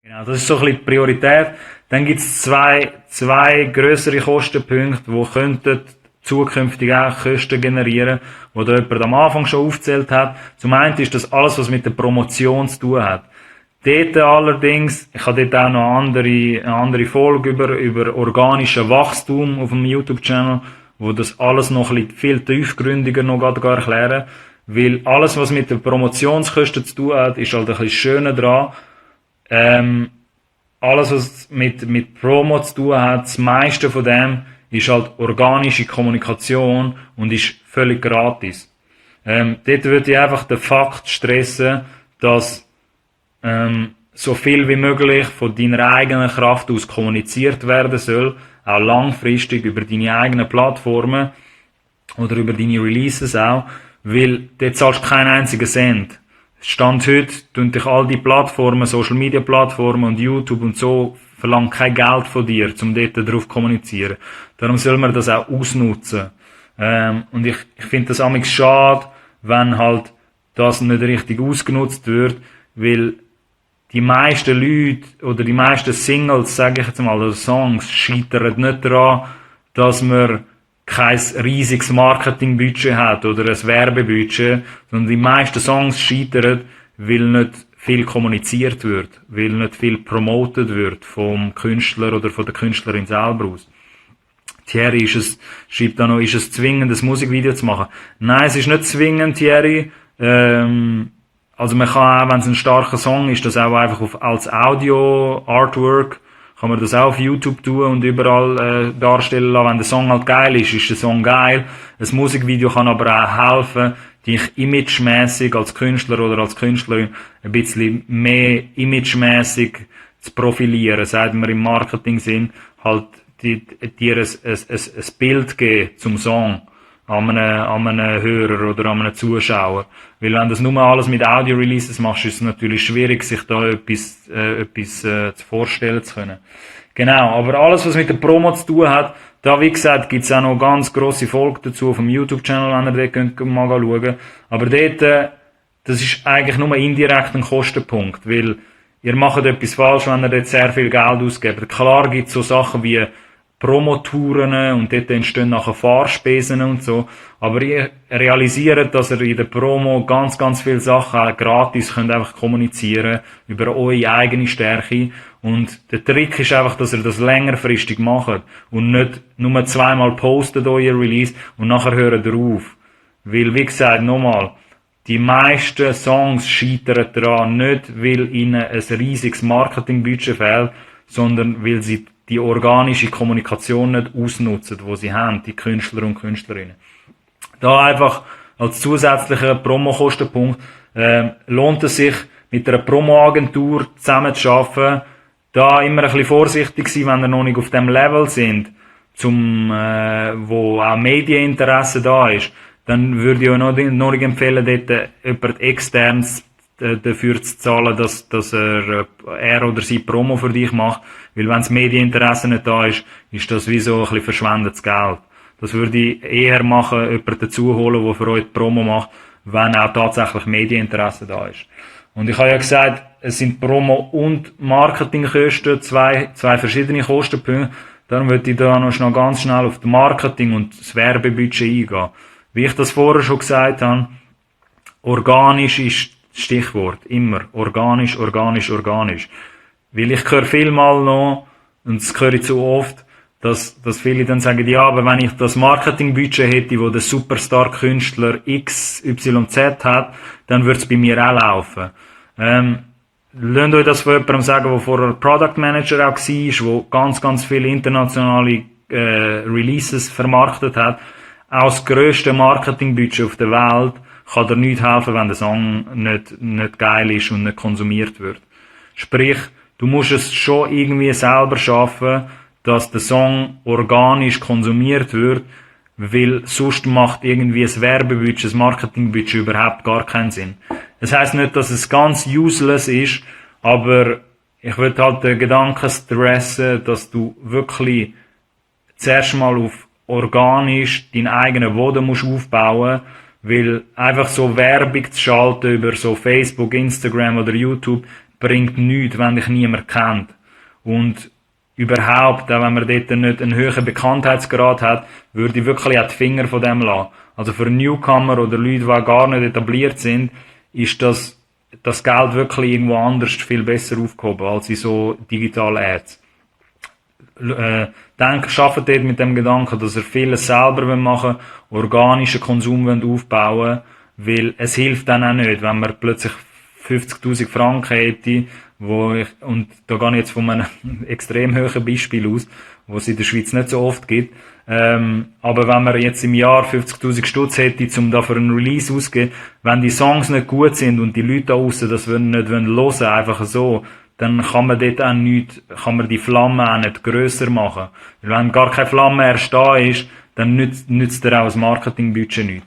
Genau, das ist so ein bisschen die Priorität. Dann gibt es zwei grössere Kostenpunkte, die könnten zukünftig auch Kosten generieren, wo da jemand am Anfang schon aufgezählt hat. Zum einen ist das alles, was mit der Promotion zu tun hat. Dort allerdings, ich habe dort auch noch eine andere Folge über organisches Wachstum auf dem YouTube-Channel, wo das alles noch ein bisschen viel tiefgründiger noch gar erklären. Weil alles, was mit den Promotionskosten zu tun hat, ist halt ein bisschen schöner dran. Alles, was mit Promo zu tun hat, das meiste von dem ist halt organische Kommunikation und ist völlig gratis. Dort würde ich einfach den Fakt stressen, dass so viel wie möglich von deiner eigenen Kraft aus kommuniziert werden soll, auch langfristig über deine eigenen Plattformen oder über deine Releases auch, weil dort zahlst du keinen einzigen Cent. Stand heute tun dich all die Plattformen, Social Media Plattformen und YouTube und so verlangen kein Geld von dir, um dort drauf zu kommunizieren. Darum soll man das auch ausnutzen. Und ich finde das amigs schade, wenn halt das nicht richtig ausgenutzt wird, weil die meisten Leute oder die meisten Singles, sage ich jetzt mal, oder Songs, scheitern nicht daran, dass man kein riesiges Marketingbudget hat oder ein Werbebudget, sondern die meisten Songs scheitern, weil nicht viel kommuniziert wird, weil nicht viel promotet wird vom Künstler oder von der Künstlerin selber aus. Thierry schreibt da noch, ist es zwingend, ein Musikvideo zu machen? Nein, es ist nicht zwingend, Thierry. Also man kann auch, wenn es ein starker Song ist, das auch einfach als Audio, Artwork, kann man das auch auf YouTube tun und überall darstellen lassen. Wenn der Song halt geil ist, ist der Song geil. Ein Musikvideo kann aber auch helfen, dich imagemäßig als Künstler oder als Künstlerin ein bisschen mehr imagemäßig zu profilieren. Sagt man im Marketing-Sinn, halt dir ein Bild geben zum Song an einem Hörer oder an einem Zuschauer. Weil wenn das nur alles mit Audio-Releases machst, ist es natürlich schwierig, sich da etwas zu vorstellen zu können. Genau, aber alles, was mit der Promo zu tun hat, da, wie gesagt, gibt's auch noch ganz grosse Folgen dazu auf dem YouTube-Channel, wenn ihr dort mal schauen. Aber dort, das ist eigentlich nur indirekt ein Kostenpunkt, weil ihr macht etwas falsch, wenn ihr dort sehr viel Geld ausgebt. Klar gibt's so Sachen wie Promotouren und dort entstehen nachher Fahrspesen und so. Aber ihr realisiert, dass ihr in der Promo ganz, ganz viele Sachen auch gratis könnt einfach kommunizieren über eure eigene Stärke. Und der Trick ist einfach, dass ihr das längerfristig macht und nicht nur zweimal postet euer Release und nachher hört ihr auf. Weil, wie gesagt, nochmal, die meisten Songs scheitern daran nicht, weil ihnen ein riesiges Marketingbudget fehlt, sondern weil sie die organische Kommunikation nicht ausnutzen, die sie haben, die Künstler und Künstlerinnen. Da einfach als zusätzlicher Promokostenpunkt lohnt es sich, mit einer Promoagentur zusammenzuarbeiten, da immer ein bisschen vorsichtig sein, wenn ihr noch nicht auf dem Level sind, wo auch Medieninteresse da ist, dann würde ich euch noch nicht empfehlen, dort jemand externes dafür zu zahlen, dass er oder sie Promo für dich macht. Weil wenn das Medieninteresse nicht da ist, ist das wie so ein bisschen verschwendetes Geld. Das würde ich eher machen, jemanden dazu holen, der für euch die Promo macht, wenn auch tatsächlich Medieninteresse da ist. Und ich habe ja gesagt, es sind Promo- und Marketingkosten, zwei verschiedene Kostenpunkte. Darum würde ich da noch ganz schnell auf das Marketing und das Werbebudget eingehen. Wie ich das vorher schon gesagt habe, organisch ist das Stichwort. Immer. Organisch, organisch, organisch. Weil ich höre vielmal noch, und das höre ich zu oft, dass viele dann sagen, ja, aber wenn ich das Marketingbudget hätte, wo der Superstar-Künstler XYZ hat, dann würde es bei mir auch laufen. Lasst euch das von jemandem sagen, der vorher Product Manager auch war, der ganz, ganz viele internationale Releases vermarktet hat. Auch das grösste Marketingbudget auf der Welt kann dir nicht helfen, wenn der Song nicht geil ist und nicht konsumiert wird. Sprich, du musst es schon irgendwie selber schaffen, dass der Song organisch konsumiert wird, weil sonst macht irgendwie ein Werbebudget, ein Marketingbudget überhaupt gar keinen Sinn. Das heisst nicht, dass es ganz useless ist, aber ich würde halt den Gedanken stressen, dass du wirklich zuerst mal auf organisch deinen eigenen Boden musst aufbauen, weil einfach so Werbung zu schalten über so Facebook, Instagram oder YouTube, bringt nichts, wenn dich niemand kennt. Und überhaupt, auch wenn man dort nicht einen höheren Bekanntheitsgrad hat, würde ich wirklich auch die Finger von dem lassen. Also für Newcomer oder Leute, die gar nicht etabliert sind, ist das Geld wirklich irgendwo anders viel besser aufgehoben als in so digitalen Ads. Arbeitet dort mit dem Gedanken, dass ihr vieles selber machen wollt, organischen Konsum aufbauen wollt, weil es hilft dann auch nicht, wenn man plötzlich 50.000 Franken hätte, und da gehe ich jetzt von einem extrem hohen Beispiel aus, wo es in der Schweiz nicht so oft gibt, aber wenn man jetzt im Jahr 50.000 Stutz hätte, um da für einen Release auszugeben, wenn die Songs nicht gut sind und die Leute da draussen das nicht hören wollen, einfach so, dann kann man dort auch nicht, kann man die Flamme auch nicht grösser machen. Weil wenn gar keine Flamme erst da ist, dann nützt dir auch das Marketingbudget nichts.